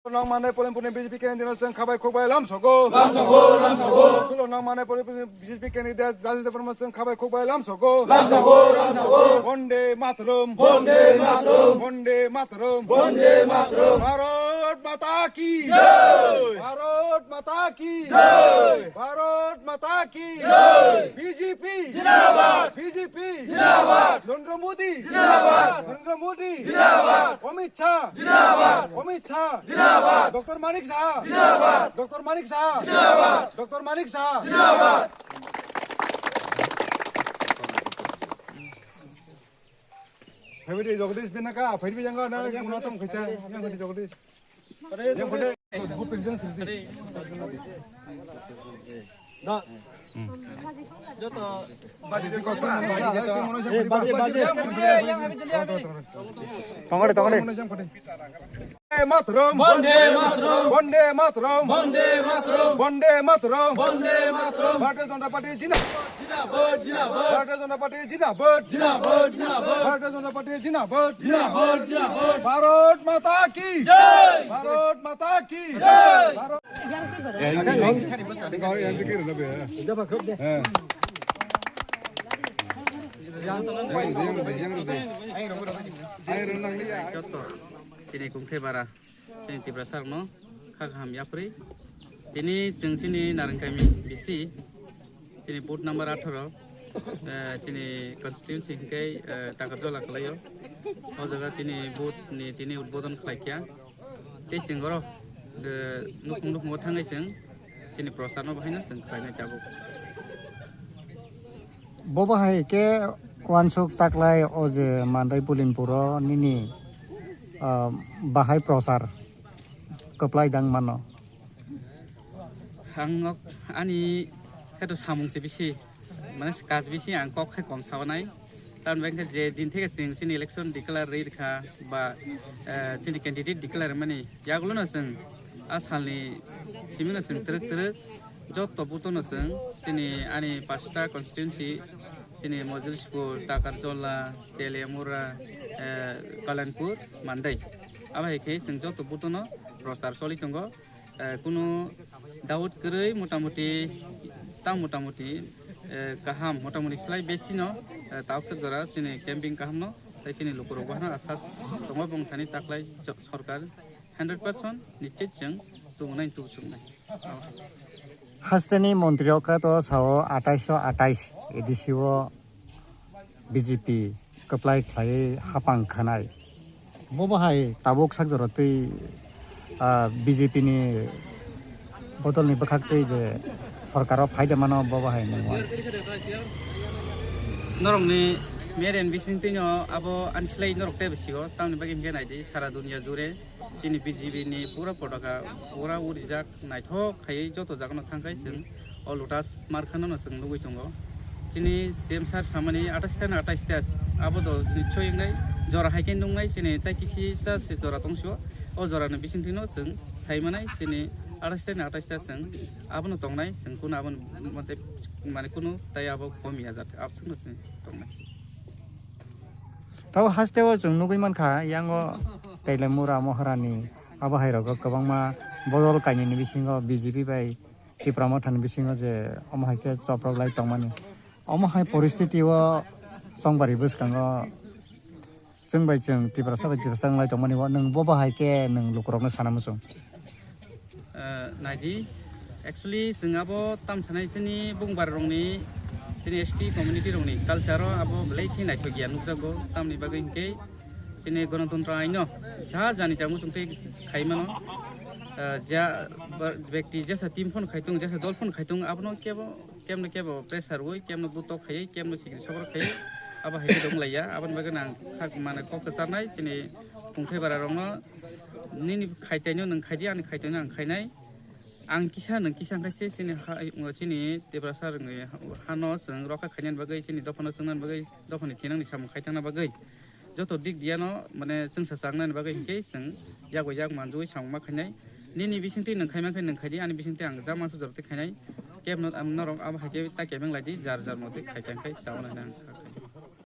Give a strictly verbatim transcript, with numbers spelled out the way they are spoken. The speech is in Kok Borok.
Nang mane Polinpurni B J P candidate chwng khabai khukbai lamsogo. Lamsogo, lamsogo. Sulo nang mane Polinpurni B J P candidate Rajesh Debbarma chwng khabai khukbai lamsogo. Lamsogo, lamsogo. Bonde Mataram. Bonde Mataram. Bonde Mataram. Bonde Mataram. Bharat Mata ki. Jai. Bharat Mata ki. Jai. Bharat Mata ki. Jai. B J P. Jindabad. B J P. Jindabad. Narendra Modi. Jindabad. Narendra Modi. Jindabad. Amit Shah. Jindabad. Amit Shah. Jindabad. Doctor Manik Saha. Jindabad. Doctor Manik Saha. Jindabad. Doctor Manik Saha. Jindabad. Phaidi Jagdish binaka, phaidi janga na, kuna tong khacha, yang phaidi Jagdish. Yang phaidi, good president sindi. Joto. Baji, baji, baji. Tongare, tongare. Mataram. Bonde Mataram. Bonde Mataram. Bonde Mataram. Bonde Mataram. Bonde Mataram. Bharatiya Janata Party jindabad. Jindabad, jindabad. Bharatiya Janata Party jindabad. Jindabad, jindabad. Bharatiya Janata Party jindabad. Jindabad, jindabad. Bharat Mata ki. Jai. Bharat Mata ki. Jai. Bharat Joto chini kungthai bara, chini Tiprasa rokno kha kaham yapri. Tini chwng chini Narangkami B C, chini booth number atharo, eh, chini constituency hwnkhe, eh, Takarjola kwlaio. O jaga chini booth ni tini udbodon khlaikha. Tei chwng oro, eh, nukhung nukhungo thangwi chwng chini prochar no bahaino chwng khlainai tabuk. Bo bahai khe uansuk taklai o je Mandai Pulinpuro nini, ah, bahai prochar kwplai dang mano. Ang nok ani khe to samung se bisi, mane kaj bisi ang kok khe kom sabanai. Tamni bagwi khe je din theke chwng chini election declare rwi rwkha ba, eh, chini candidate declare mani yagulo no chwng a salni simi no chwng twrwk twrwk joto booth no chwng chini ani pasta constituency chini Mojulispur, Takarjola, Teliamura, eh, Kalanpur, Mandai. Abo hai khe chwng joto booth no prochar choli tongo. Eh, kunu doubt kwrwi motamuti, tang motamuti, eh, kaham, motamuti slai besi no, eh, tauksa jora chini camping kaham no, tei chini lukurok bahano asa tongo bwng thani taklai jo-, sorkar hundred percent nischit chwng tubunai tubusuknai. Hasteni montri okra to sao atais so atais A D C o B J P kwplai khlaiwi hapang khanai. Bo bahai tabuk sak jora twi, ah, B J P ni bodol ni bwkhak twi je sorkar o phaida mano bo bahai nangma. Norokni media ni bising twi no abo ani slai norok tei bisi o tamni bagwi hwnkhe naidi sara dunia jure chini B J P ni pura potaka pura urijak. Naithok khaiwi joto jagano thangkhai chwng o Lotus Markhano no chwng nugwi tongo. Chini C M sir samani atais ta na atais ta abo do nichoi wngnai jora hai khe nungnai chini tai kisi sa se jora tongsio o jorani bisingtwino chwng saimanai chini atais ta na atais ta chwng abono tongnai chwng kunu abono mate mane kunu tai abo komiya jat abswkno chwng tongnai. Tabo hasteo chwng nugwi mankha yango Teliamura Moharani abo hai rogo kwbangma bodol kainwini bisingo B J P bai Tipra Mothani bisingo je omo hai khe choprok lai tongmani. Omo hai poristiti o chongbari bwskango chwng bai chwng Tiprasa bai Tiprasa wng lai tongmani o nwng bo bahai khe nwng lukurokno sana muchung? Eh, naidi, actually chwng abo tam sanai chini bungbar rokni chini S T community rokni culture o abo belai khe naithok ya nukjago tamni bagwi hinkhe chini Ganatantro aino ja jani ta muchung tei khai mano. Eh, ja ba-, bekti jesa team phone khai tung jesa dol phone khai tung abono kebo kemno kebo pressure rwui kemno butok khaiwi kemno sikri sokro khaiwi abo hai khe dong laiya aboni bagwi ang khak mane kok kwcharnai chini kungthai bara rokno nini khaitaino nwng khaidi ani khaitaino ang khainai. Ang kisa nwng kisa wngkha se chini ha, chini Tiprasa rwngwi hano chwng rokha khainani bagwi, chini dophano chwngnani bagwi, dophani thinangni samung khai thangna bagwi, joto dik diyano mane chwngsa changnani bagwi hinkhe chwng yak bai yak manjui samung ma khainai. Nini bisingtwi nwng khaima khe nwng khaidi, ani bisingtwi ang ja mansa jorotwi khainai. Kebno ang norok abo hai khe ta kebeng laidi, jar jar motwi khai khai khai chauna hinwi ang kha.